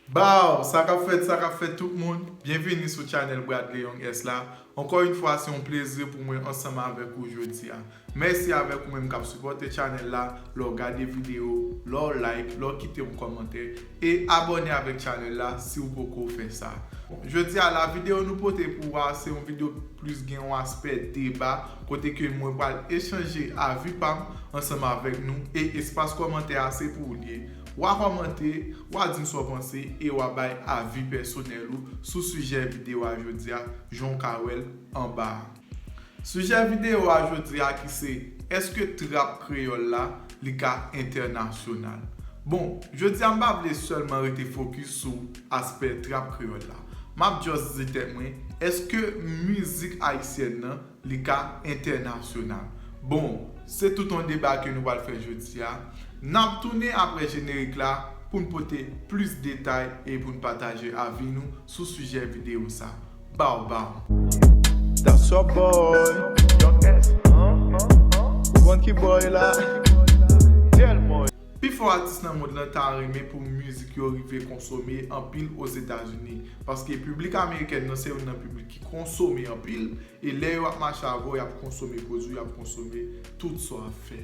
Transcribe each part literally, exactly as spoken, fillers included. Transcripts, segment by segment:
Baw, sa k ap fèt, sa k ap fèt tout moun? Byenvini sou channel Bradley Young S la. Ankò yon fwa, se yon plezi pou mwen ansanm avèk ou jodi a. Mèsi avèk ou menm k ap sipòte channel la, lè w gade videyo, lè w like, lè w kite yon kòmantè, e abòne avèk channel la si w poko fè sa. Jodi a la, videyo nou pote pou w a, se yon videyo plis gen yon aspè deba, kote ke mwen pral echanje avi pa m ansanm avèk nou, e espas kòmantè a se pou w li ye. W a kòmante, w a di m sa w panse, e w a bay avi pèsonèl ou sou sijè videyo a jodi a, jan w ka wè l anba a. Sijè videyo a jodi a ki se, èske trap kreyòl la, li ka entènasyonal? Bon, jodi a m pa vle sèlman rete fokis sou aspè trap kreyòl la. M ap just di tèt mwen, èske mizik ayisyèn nan, li ka entènasyonal? Bon, se tout yon deba ke nou pral fè jodi a. N ap tounen apre jenerik la pou n pote plis detay e pou n pataje avi nou sou sijè videyo sa. Baw, baw. That's your boy. Ou konn ki boy la? Pi fò atis nan mond lan ta renmen pou mizik yo rive konsome anpil Ozetazini, paske piblik amerikèn nan se youn nan piblik ki konsome anpil, e lè yo ap mache avè w, y ap konsome koze w, y ap konsome tout sa w ap fè.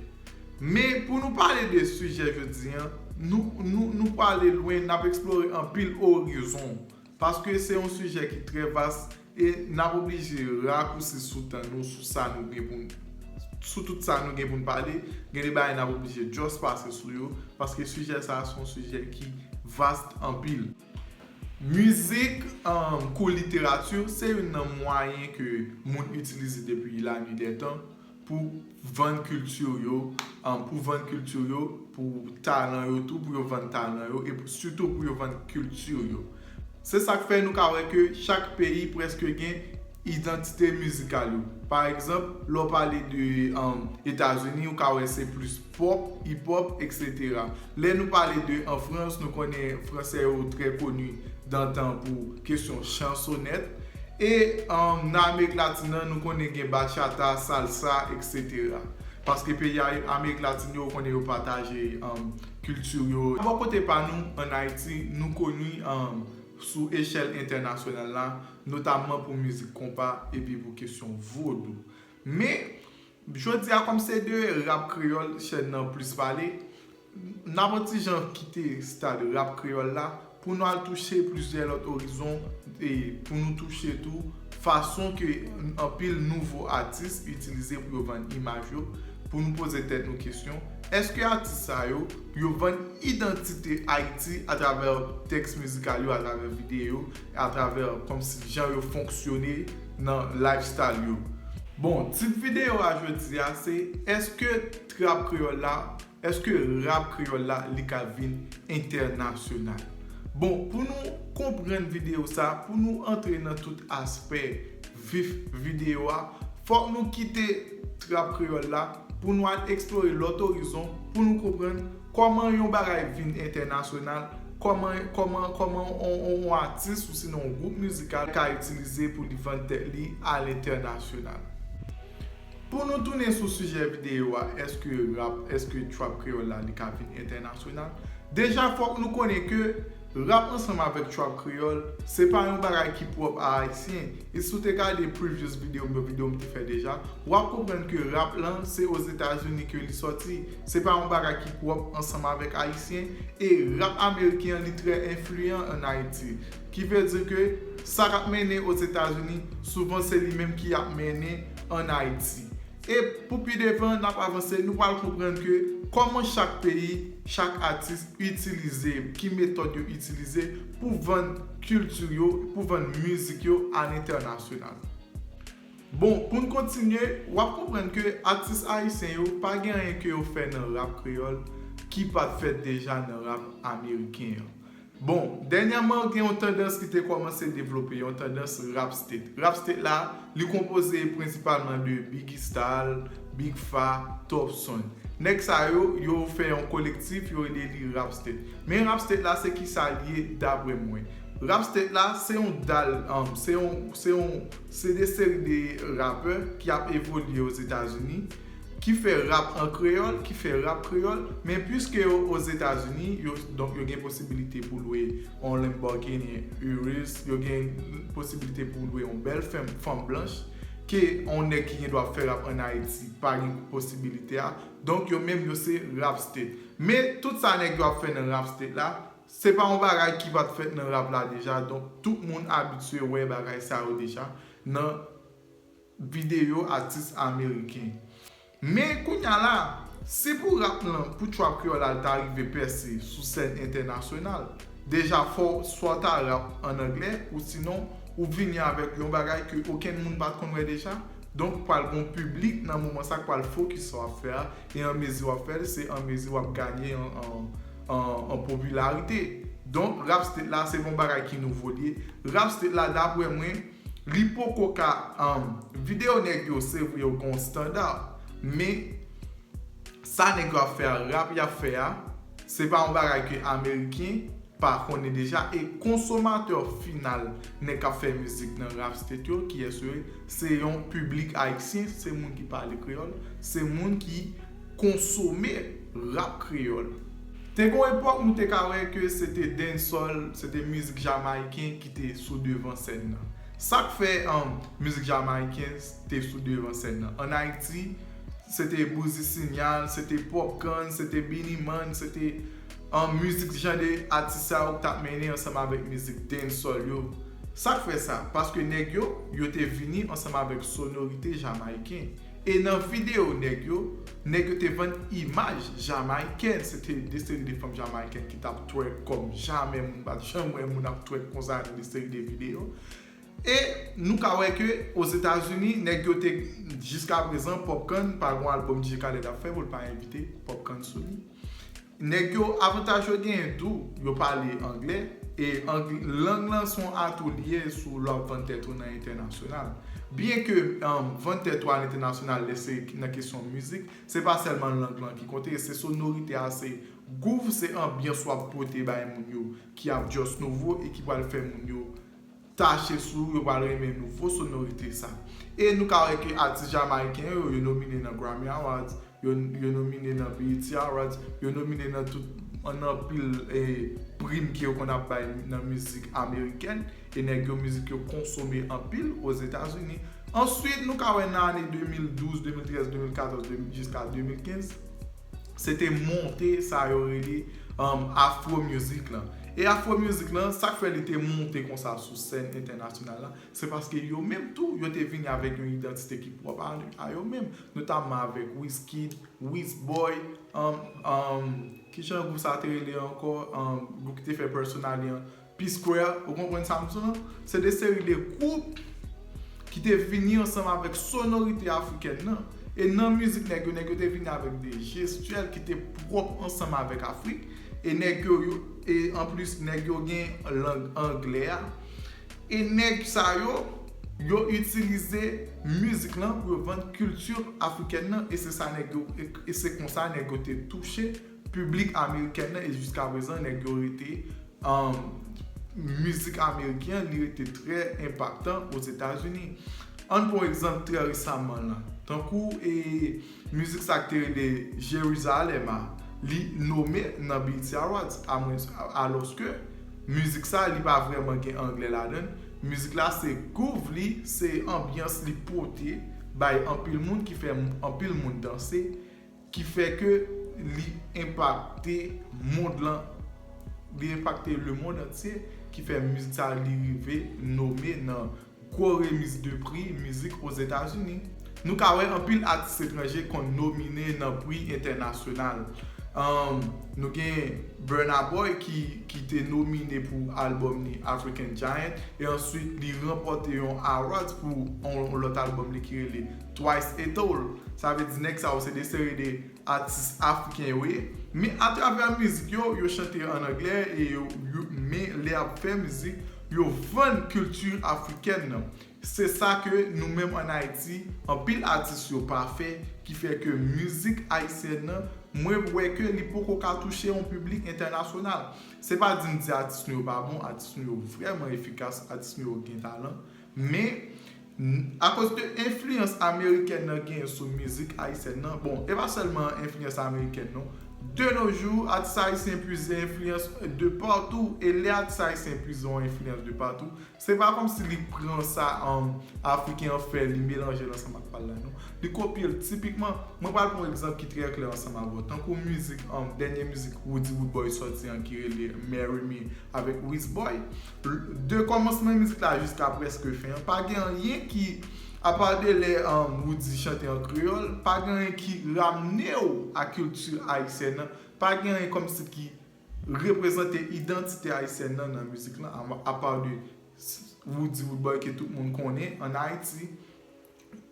Men pou nou pale de sijè jodi a, nou, nou, nou prale lwen, n ap eksplore anpil orizon. Paske se yon sijè ki trè vas e n ap oblije rakousi sou tan nou, sou sa nou gen pou n, sou tout sa nou gen pou n pale. Gen de bagay n ap oblije just pase sou yo, paske sijè sa a se yon sijè ki vast anpil. Mizik, um, kou literati, se youn nan mwayen ke moun itilize depi lannuit dè tan pou vann kilti yo, um, pou vann kilti yo, pou talan yo tou, pou yo vann talan yo, e pou, sitou pou yo vann kilti yo. Se sa k fè nou ka wè ke chak peyi prèske gen idantite mizikal yo. Pa egzanp, lè w pale de, um, Etazini, ou ka wè se plis pop, hip hop, et cetera. Lè nou pale de an Frans, nou konnen fransè yo trè koni dan tan pou kesyon chansonèt. E, um, nan Amerik Latin nan, nou konnen gen bachata, salsa, et cetera. Paske peyi a-, Amerik Latin yo, ou konnen yo pataje, um, kilti yo. Bò kote pa nou, ann Ayiti, nou koni, um, sou echèl entènasyonal la, notamman pou mizik konpa epi pou kesyon vodou. Men, jodi a, kòm se de rap kreyòl chèn nan plis pale, n ap yon ti jan kite stad rap kreyòl la pou nou al touche plizyè lòt orizon e pou nou touche tou fason ke anpil nouvo atis itilize pou yo vann imaj yo, pou nou poze tèt nou kesyon, èske atis sa yo, yo vann idantite Ayiti atravè tèks mizikal yo, atravè videyo, atravè kòmsi jan yo fonksyone nan lifestyle yo? Bon, tit videyo a jodi a se, èske trap kreyòl la, èske rap kreyòl la, li ka vin entènasyonal? Bon, pou nou konprann videyo sa, pou nou antre nan tout aspè vif videyo a, fòk nou kite trap kreyòl la pou nou al eksplore lòt orizon, pou nou konprann kòman yon bagay vin entènasyonal, kòman, kòman, kòman on, on, on atis ou sinon yon gwoup mizikal ka itilize pou li vann tèt li alentènasyonal. Pou nou tounen sou sijè videyo a, èske rap, èske trap kreyòl la, li ka vin entènasyonal? Deja, fòk nou konnen ke rap ansanm avèk trap kreyòl, se pa yon bagay ki pwòp a Ayisyen. E si w te gade previous videyo m yo, videyo m te fè deja, w ap konprann ke rap lan, se Ozetazini ke li sòti. Se pa yon bagay ki pwòp ansanm avèk Ayisyen. E rap ameriken an, li trè enfliyan ann Ayiti. Ki vle di ke sa k ap mennen Ozetazini, souvan se li menm ki ap mennen ann Ayiti. E pou pi devan, n ap avanse, nou pral konprann ke kòman chak peyi, chak atis itilize, ki metòd yo itilize pou vann kilti yo, pou vann mizik yo alentènasyonal. Bon, pou n kontinye, w ap konprann ke atis ayisyen yo pa gen anyen ke yo fè nan rap kreyòl ki pa t fèt deja nan rap ameriken an. Bon, dènyèman, gen yon tandans ki te kòmanse devlope, yon tandans rap state. Rap state la, li konpoze prensipalman de Biggie Style, Big Fa, Top Son. Nèg sa yo, yo fè yon kolektif, yo rele li rap state. Men rap state la, se kisa l ye, daprè mwen? Rap state la, se yon dal, um, se yon, se yon, se de seri de rapè ki ap evolye Ozetazini, ki fè rap an kreyòl, ki fè rap kreyòl, men piske yo Ozetazini, yo, donk yo gen posibilite pou lwe yon Lamborghini Urus, yo gen posibilite pou lwe yon bèl fanm, fanm blanch, ke yon nèg ki gen dwa fè rap an Ayiti pa gen posibilite a. Donk yo menm yo se Rap State. Men tout sa nèg yo ap fè nan Rap State la, se pa yon bagay ki pa t fèt nan rap la deja. Donk tout moun abitye wè bagay sa yo deja nan videyo atis ameriken. Men kounya la, si pou rap lan, pou trap kreyòl la ta rive pèse sou sèn entènasyonal, deja fò swa w ta rap an anglè, ou sinon ou vini avèk yon bagay ke okenn moun pa t konn wè deja. Donk pral gon piblik nan moman sa k pral fokis sa w ap fè a, e an mezi w ap fè l, se an mezi w ap ganye an, an, an, an popilarite. Donk Rap State la se yon bagay ki nouvo li ye. Rap State la, daprè mwen, li poko ka, um, videyo nèg yo, se vre yo gon standa, men sa nèg yo ap fè a, rap y ap fè a, se pa yon bagay ke ameriken pa konnen deja, e konsomatè final nèg k ap fè mizik nan Rap State yo, kiyès yo ye? Se yon piblik ayisyen, se moun ki pale kreyòl, se moun ki konsome rap kreyòl. Te gon epòk nou te ka wè ke se te dancehall, se te mizik jamayiken ki te sou devan sèn nan. Sa k fè, um, mizik jamayiken te sou devan sèn nan? An Ayiti, se te Bouzi Sinyal, se te Popcaan, se te Beenie Man, se te, um, mizik jan de atis sa yo k t ap mennen ansanm avèk mizik dancehall yo. Sa k fè sa? Paske nèg yo, yo te vini ansanm avèk sonorite jamayiken. E nan videyo nèg yo, nèg yo te vann imaj jamayiken. Se te de seri de fanm jamayiken ki t ap twerk kòm jamè moun pa t janm wè moun ap twerk konsa nan de seri de videyo. E nou ka wè ke Ozetazini, nèg yo te, jiska prezan, Popcaan pa gon albòm D J Khaled ap fè pou l pa envite Popcaan sou li. Nèg yo, avantaj yo genyen tou, yo pale anglè, e ang-, lang lan se yon atou li ye sou lè w ap vann tèt ou nan entènasyonal. Byen ke, um, vann tèt ou a lentènasyonal, lè se nan kesyon mizik, se pa sèlman lang lan ki konte, se sonorite a, se gwouv, se anbyans w ap pote bay moun yo ki ap just nouvo e ki pral fè moun yo tache sou, yo pral renmen nouvo sonorite sa. E nou ka wè ke atis jamayiken yo, yo nomine nan Grammy Awards, yo, yo nomine nan B E T Awards, yo nomine nan tout, nan anpil, eh, prim ke yo konn ap bay nan mizik amerikèn, e nèg yo mizik yo konsome anpil Ozetazini. Answit, nou ka wè nan ane de mil douz, de mil trèz, de mil katòz, de, jiska de mil kenz, se te monte sa yo rele, um, afro music lan. E afro music lan, sa k fè li te monte konsa sou sèn entènasyonal la, se paske yo menm tou, yo te vini avèk yon idantite ki pwòp a, a yo menm, notamman avèk Wizkid, Wizboy, um, um, ki jan gwoup sa te rele ankò, um, gwoup ki te fè Personally an, P-Square, ou konprann sa m di w lan? Se de seri de gwoup ki te vini ansanm avèk sonorite afrikèn nan. E nan mizik nèg yo, nèg yo te vini avèk de jestyèl ki te pwòp ansanm avèk Afrik. E nèg yo, yo, e anplis, nèg yo gen lang anglè a. E nèg sa yo, yo itilize mizik lan pou yo vann kilti afrikèn nan. E se sa nèg yo, e, e se konsa nèg yo te touche piblik amerikèn nan. E jiska prezan, nèg yo rete, um, mizik ameriken an, li rete trè enpaktan Ozetazini. Ann pran yon egzanp trè resaman lan. Tankou, e, mizik sa k te rele Jerizalèm a, li nome nan B E T Awards, a mwen, alòske mizik sa, li pa vrèman gen anglè ladan l. Mizik la, se gwouv li, se anbyans li pote bay anpil moun, ki fè m-, anpil moun danse, ki fè ke li enpakte mond lan, li enpakte lemonn antye, ki fè mizik sa li rive nome nan gwo remiz de pri mizik Ozetazini. Nou ka wè anpil atis etranje konn nomine nan pri entènasyonal. Um, nou gen Burna Boy ki, ki te nomine pou albòm li African Giant, e answit li ranpòte yon awards pou yon, yon lòt albòm li ki rele Twice As Tall. Sa vle di nèg sa yo se de seri de atis afriken yo ye. Men atravè mizik yo, yo chante an anglè, e yo, yo, men lè y ap fè mizik, yo vann kilti afrikèn nan. Se sa ke nou menm ann Ayiti, anpil atis yo pa fè, ki fè ke mizik ayisyèn nan, mwen wè ke li poko ka touche yon piblik entènasyonal. Se pa di m di atis nou yo pa bon, atis nou yo vrèman efikas, atis nou yo gen talan, men Akoz de enfliyans amerikèn nan genyen sou mizik ayisyèn nan, bon, e pa sèlman enfliyans amerikèn non. De nos jours, atis ayisyen pwize enfliyans de patou, e lè atis ayisyen pwize yon enfliyans de patou, se pa kòmsi li pran sa um, afriken an fè, li melanje l ansanm ak pa l la non. Li kopye l tipikman. Mwen pral pran yon egzanp ki trè klè ansanm avè w. Tankou mizik, um, dènye mizik Roody Roodboy sòti an ki rele Marry Me avèk Wizboy. De kòmansman mizik la jiska prèske fen an, pa gen anyen ki, apa de lè um, Roody chante an kreyòl, pa gen anyen ki ramne w a kilti ayisyèn nan, pa gen anyen kòmsi ki reprezante idantite ayisyèn nan nan mizik lan, apa de Roody Roodboy ke tout moun konnen ann Ayiti.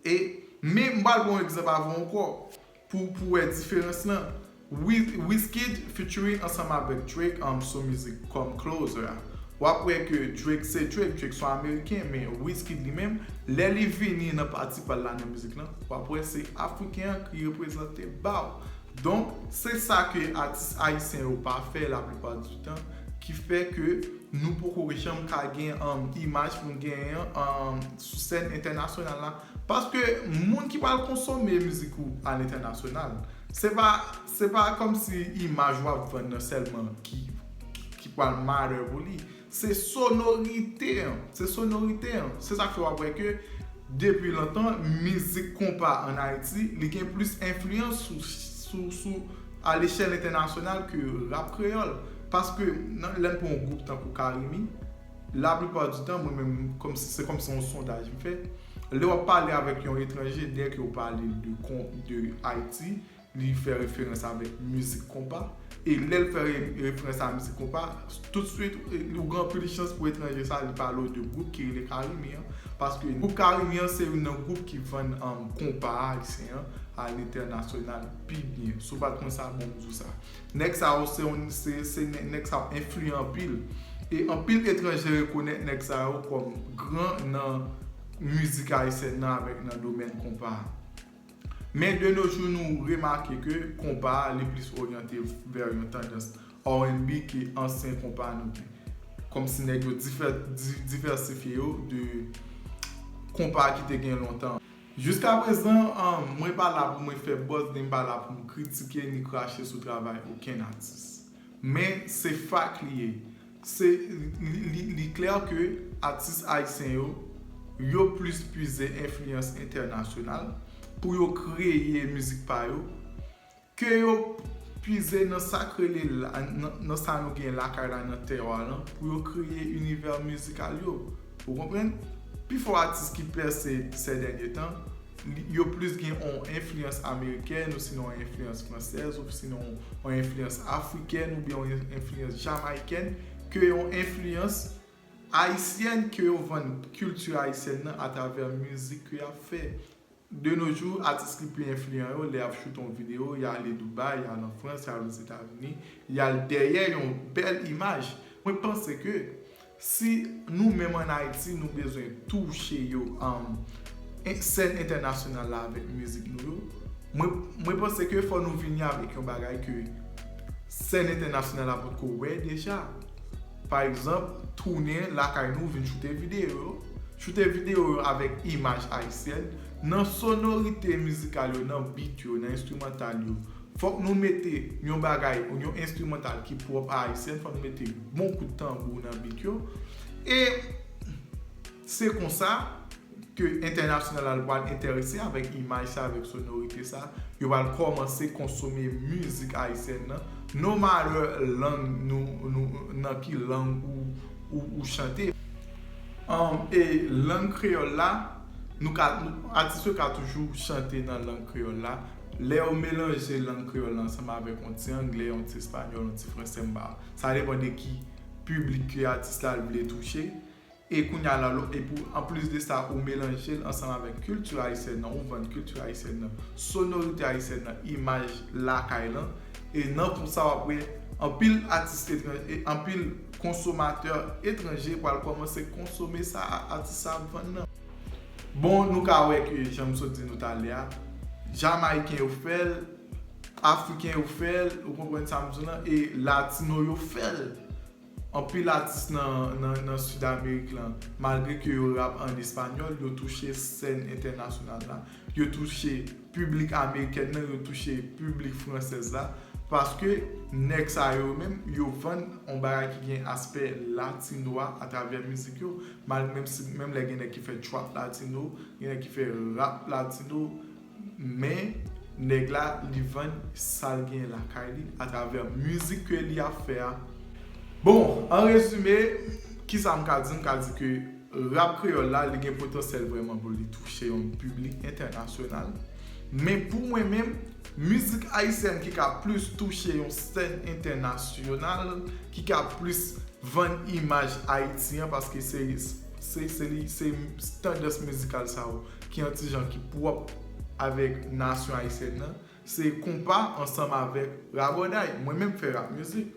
E, men m pral ba w yon egzanp avan ankò, pou, pou wè diferans lan. Wiz, Wizkid featuring ansanm avèk Drake um, sou mizik Come Closer a. W ap wè ke Drake se Drake, Drake se yon ameriken, men Wizkid li menm, lè li vini nan pati pa l la nan mizik lan, w ap wè se afriken an ki reprezante ba w. Donk, se sa ke atis ayisyen yo pa fè laplipa di tan, ki fè ke nou poko janm ka gen um, imaj pou n genyen um, sou sèn entènasyonal la. Paske moun ki pral konsome mizik ou alentènasyonal, se pa, se pa kòmsi imaj w ap vann nan sèlman ki, ki pral matter pou li. Se sonorite an. Se sonorite an. Se sa k fè w ap wè ke depi lontan, mizik konpa ann Ayiti, li gen plis enfliyans sou, sou, sou a lechèl entènasyonal ke rap kreyòl. Paske nan, lè n pran yon gwoup tankou Carimi, laplipa di tan, mwen menm, kòmsi, se kòmsi yon sondaj m fè. Lè w ap pale avèk yon etranje, dèke w pale de, de Ayiti, li fè referans avèk mizik konpa. E lè l fè re- referans a mizik konpa, toutswit ou gen anpil chans pou etranje sa li pale w de gwoup ki rele Carimi an. Paske gwoup Carimi an se youn nan gwoup ki vann um, konpa ayisyen an alentènasyonal pi byen. Si w pa t konn sa, bon, m di w sa. Nèg sa yo se yon, se, se nèg sa yo enfliyan anpil. E anpil etranje rekonèt nèg sa yo kòm gran nan mizik ayisyèn nan avèk nan domèn konpa a. Men de nos jours, nou remake ke konpa a, li plis oryante vè yon tandans R and B ke ansyen konpa nou gen. Kòmsi nèg yo difè- di- divèsifye yo de konpa ki te gen lontan. Jiska prezan, um, mwen pa la pou mwen fè buzz, ni m pa la pou m kritike ni krache sou travay okenn atis. Men se fak li ye. Se, li, li, li klè ke atis ayisyen yo, yo plis pwize enfliyans entènasyonal pou yo kreye mizik pa yo, ke yo pwize nan sa k rele la- nan, nan sa nou gen lakay la, nan tèwa lan, pou yo kreye inivè mizikal yo. Ou konprann? Pifò atis ki pèse sè dènye tan, li- yo plis gen yon enfliyans amerikèn, ou sinon yon enfliyans fransèz, ou sinon yon enfliyans afrikèn, oubyen yon enfliyans jamayikèn, ke yon enfliyans ayisyèn, ke yo vann kilti ayisyèn nan atravè mizik ke y ap fè. De nos jours, atis ki pi enfliyan yo, lè y ap choute yon videyo, y ale Dubai, y al an Frans, y al Ozetazini, y al dèyè yon bèl imaj. Mwen panse ke si nou menm ann Ayiti, nou bezwen touche yo, um, en- sèn entènasyonal la avèk mizik nou yo, mwen, mwen panse ke fò nou vini avèk yon bagay ke sèn entènasyonal la potko wè deja. Pa egzanp, tounen lakay nou, vin choute videyo yo. Choute videyo yo avèk imaj ayisyèn, nan sonorite mizikal yo, nan beat yo, nan enstrimantal yo. Fòk nou mete yon bagay, yon enstrimantal ki pwòp a ayisyèn, fòk nou mete bon kout tanbou nan beat yo. E se konsa ke entènasyonal la pral enterese avèk imaj sa, avèk sonorite sa. Yo pral kòmanse konsome mizik ayisyèn nan, no matter lang nou, nou, nan ki lang ou, ou, ou chante. Um, e lang kreyòl la, nou ka, nou- atis yo ka toujou chante nan lang kreyòl la. Lè yo melanje lang kreyòl la ansanm avèk yon ti anglè, yon ti espanyòl, yon ti fransè, m pa- sa depann de ki piblik ke atis la vle touche. E kounye a la, lo- epi anplis de sa, ou melanje l ansanm avèk kilti ayisyèn nan, ou vann kilti ayisyèn nan, sonorite ayisyèn nan, imaj lakay lan. E nan konsa, w ap wè anpil atis etran- e anpil konsomatè etranje pral kòmanse konsome sa a- atis sa ap vann nan. Bon, nou ka wè ke, jan m sot di nou talè a, Jamayiken yo fè l, Afriken yo fè l, ou konprann sa m di w lan, e Latino yo fè l. Anpil atis nan, nan, nan Sid Amerik lan, malgre ke yo rap an espanyòl, yo touche sèn entènasyonal la, yo touche piblik amerikèn nan, yo touche piblik fransèz la, paske nèg sa yo menm, yo vann yon bagay ki gen aspè latino a atravè mizik yo, mal, menm si, menm lè gen nèg ki fè trap latino, gen nèg ki fè rap latino, men nèg la, li vann sa l gen lakay li atravè mizik ke li ap fè a. Bon, an rezime, kisa m ka di? M ka di ke rap kreyòl la, li gen potansyèl vrèman pou li touche yon piblik entènasyonal. Men pou mwen menm, mizik ayisyèn ki ka plis touche yon sèn entènasyonal, ki ka plis vann imaj Ayiti an, paske se, se, se, li, se tandans mizikal sa yo ki yon ti jan ki pwòp avèk nasyon ayisyèn nan, se konpa ansanm avèk rabòday. Mwen menm fè rap mizik,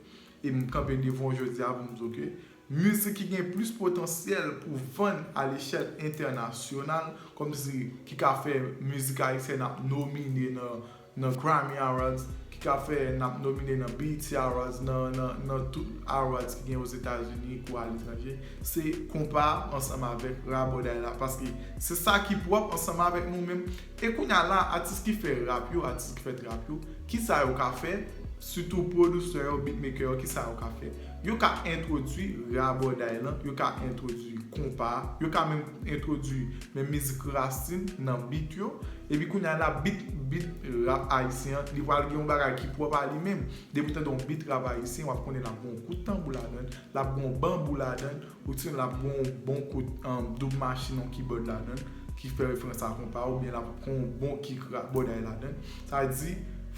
e m kanpe devan w jodi a pou m di w ke mizik ki gen plis potansyèl pou vann alechèl entènasyonal, kòmsi ki ka fè mizik ayisyèn ap nomine nan, nan Grammy Awards, ki ka fè n ap nomine nan B E T Awards, nan, nan, nan tout awards ki gen Ozetazini kou aletranje, se konpa ansanm avèk rabòday la, paske se sa ki pwòp ansanm avèk nou menm. E kounye a la, atis ki fè rap yo, atis ki fè trap yo, kisa yo ka fè? Sitou pwodisè yo, beatmaker yo, kisa yo ka fè? Yo ka entwodui rabòday lan, yo ka entwodui konpa, yo ka menm entwodui menm mizik rasin nan beat yo. Epi kounye a la, beat, beat rap ayisyen an, li pral gen yon bagay ki pwòp a li menm. Depi w tande yon beat rap ayisyen, w ap konnen l ap gen yon kout tanbou ladan l, l ap gen yon banbou ladan l, ou tande l ap gen yon bon kout, um, doub machin, yon kibòd ladan l, ki fè referans a konpa, oubyen l ap gen yon bon kik rabòday ladan l. Sa vle di,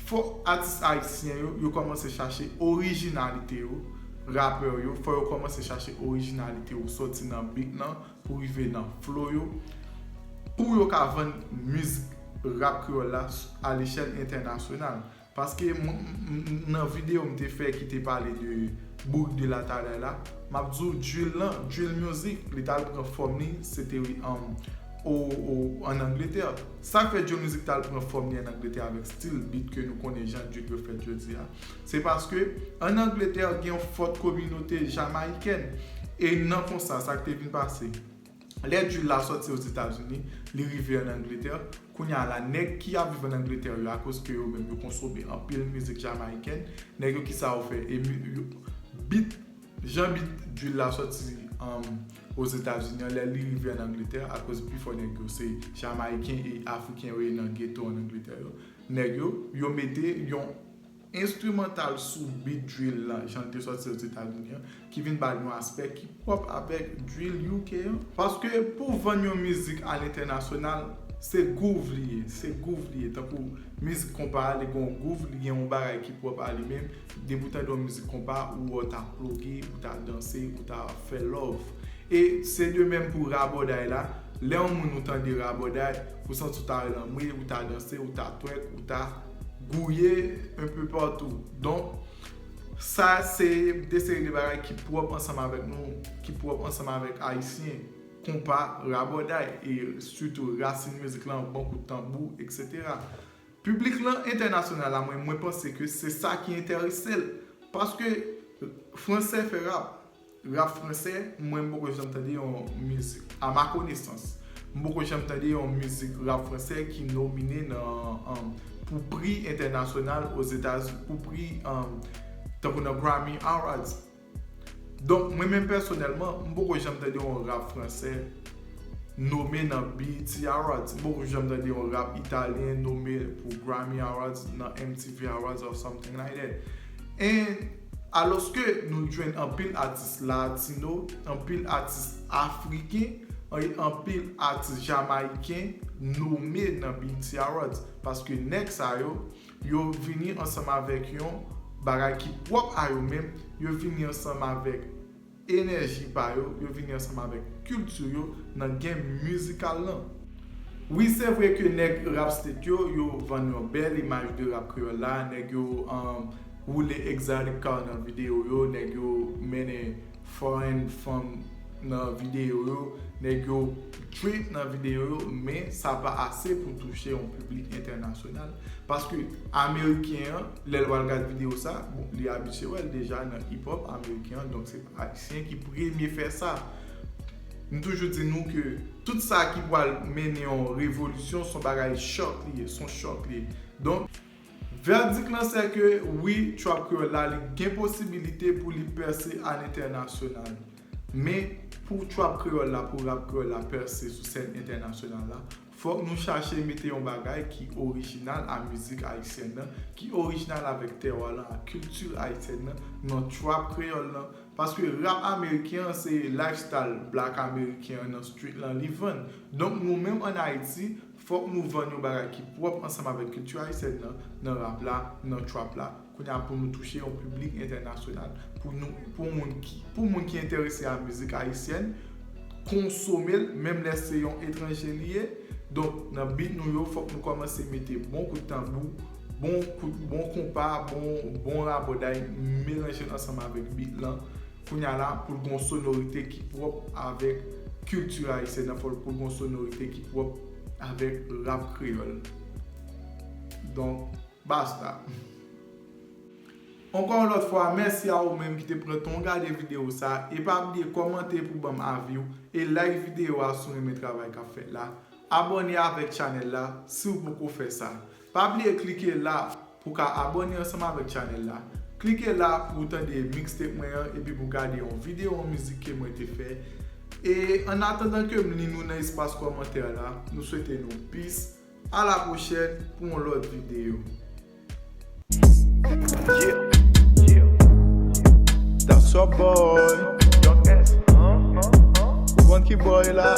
fò atis ayisyen yo, yo kòmanse chache orijinalite yo, rapè yo, fò yo kòmanse chache orijinalite yo, sòti nan beat lan, pou rive nan flow yo, pou yo ka vann mizik rap kreyòl la alechèl entènasyonal. Paske m, m, m, nan videyo m te fè ki te pale de Bourik de la Talay la, m ap di w drill lan, drill music, li t al pran fòm li, se te, um, o, o, ann Angletè. Sa k fè drill music t al pran fòm li ann Angletè avèk stil beat ke nou konnen jan drill yo fèt jodi a? Se paske ann Angletè gen yon fòt kominote jamayikèn. E nan konsa, sa k te vin pase? Lè drill la sòti Ozetazini, li rive ann Angletè. Kounye a la, nèg ki ap viv ann Angletè yo, akoz ke yo menm yo konsome anpil mizik jamayikèn, nèg yo kisa yo fè? E mi, yo, beat, jan beat drill la sòti, um, Ozetazini an, lè li rive ann Angletè, akoz pifò nèg yo se jamayiken e afriken yo ye nan geto ann Angletè yo, nèg yo, yo mete yon enstrimantal sou beat drill lan, jan l te sòti Ozetazini an, ki vin ba l yon aspè ki pwòp avèk drill U K an. Paske pou vann yon mizik alentènasyonal, se gouv li ye, se gouv li ye. Tankou mizik konpa a, li gen yon gouv, li gen yon bagay ki pwòp a li menm. Depi w tande yon mizik konpa, ou wè w ta ploge, ou ta danse, ou ta fè love. E se de menm pou rabòday la. Lè yon moun ou tande rabòday, ou santi w ta lanmwe, ou ta danse, ou ta twèk, ou ta gouye un peu partout. Donk, sa se de seri de bagay ki pwòp ansanm avèk nou, ki pwòp ansanm avèk ayisyen, konpa, rabòday, e sitou rasin mizik lan, bon kout tanbou, etsetera. Piblik lan entènasyonal la, mwen, mwen panse ke se sa ki enterese l. Paske fransè fè rap. Rap fransè, mwen, m poko janm tande yon mizik, à ma connaissance, m poko janm tande yon mizik rap fransè ki nomine nan, um, pou pri entènasyonal Ozetazini, pou pri, um, tankou nan Grammy Awards. Donk, mwen menm pèsonèlman, m poko janm tande yon rap fransè nome nan B E T Awards. M poko janm tande yon rap italyen nome pou Grammy Awards, nan M T V Awards or something like that. And alòske nou jwenn anpil atis latino, anpil atis afriken, e anpil atis jamayiken nome nan B E T Awards. Paske nèg sa yo, yo vini ansanm avèk yon bagay ki pwòp a yo menm, yo vini ansanm avèk enèji pa yo, yo vini ansanm avèk kilti yo nan game mizikal lan. Wi, se vre ke nèg rap state yo, yo vann yon bèl imaj de rap kreyòl la, nèg yo, um, woule egzotik car nan videyo yo, nèg yo mennen foreign fanm nan videyo yo, nèg yo drip nan videyo yo, men sa pa ase pou touche yon piblik entènasyonal. Paske ameriken an, lè l pral gad videyo sa, bon, li abitye wè l deja nan hip hop ameriken an, donk se pa ayisyen ki premye fè sa. M toujou di nou ke tout sa ki pral mennen yon revolisyon, se yon bagay chòk li ye, se yon chòk li ye. Donk, vèdik lan se ke wi, trap kreyòl la, li gen posibilite pou li pèse a lentènasyonal. Men pou trap kreyòl la, pou rap kreyòl la pèse sou sèn entènasyonal la, fòk nou chache mete yon bagay ki orijinal a mizik ayisyèn nan, ki orijinal avèk tèwa lan, ak kilti ayisyèn nan, nan trap kreyòl lan. Paske rap ameriken an se lifestyle black ameriken an nan street lan li vann. Donk nou menm ann Ayiti, fòk nou vann yon bagay ki pwòp ansanm avèk kilti ayisyèn nan, nan rap la, nan trap la. Kounye a pou nou touche yon piblik entènasyonal. Pou nou, pou moun ki, pou moun ki enterese a mizik ayisyèn, konsome l, menm lè se yon etranje li ye. Donk, nan beat nou yo, fòk nou kòmanse mete bon kout tanbou, bon kout, bon konpa, bon, bon rabòday, melanje l ansanm avèk beat lan. Kounye a la, pou l gen yon sonorite ki pwòp avèk kilti ayisyèn nan, fòk pou l gen yon sonorite ki pwòp avèk rap kreyòl. Donk, basta. Ankò yon lòt fwa, mèsi a ou menm ki te pran tan w gade videyo sa, e pa bliye kòmante pou ban m avi w, e like videyo a si w renmen travay k ap fèt la. Abòne avèk chanèl la si w poko fè sa. Pa bliye klike la pou w ka abòne ansanm avèk chanèl la. Klike la pou w tande mixtape mwen an epi pou w gade yon videyo yon mizik ke mwen te fè. E annatandan ke m li nou nan espas kòmantè la, nou swete nou peace. A la pwochèn pou yon lòt videyo. Yeah, yeah. That's up, boy. Young S, huh? Huh? Huh? Ou konn ki boy la?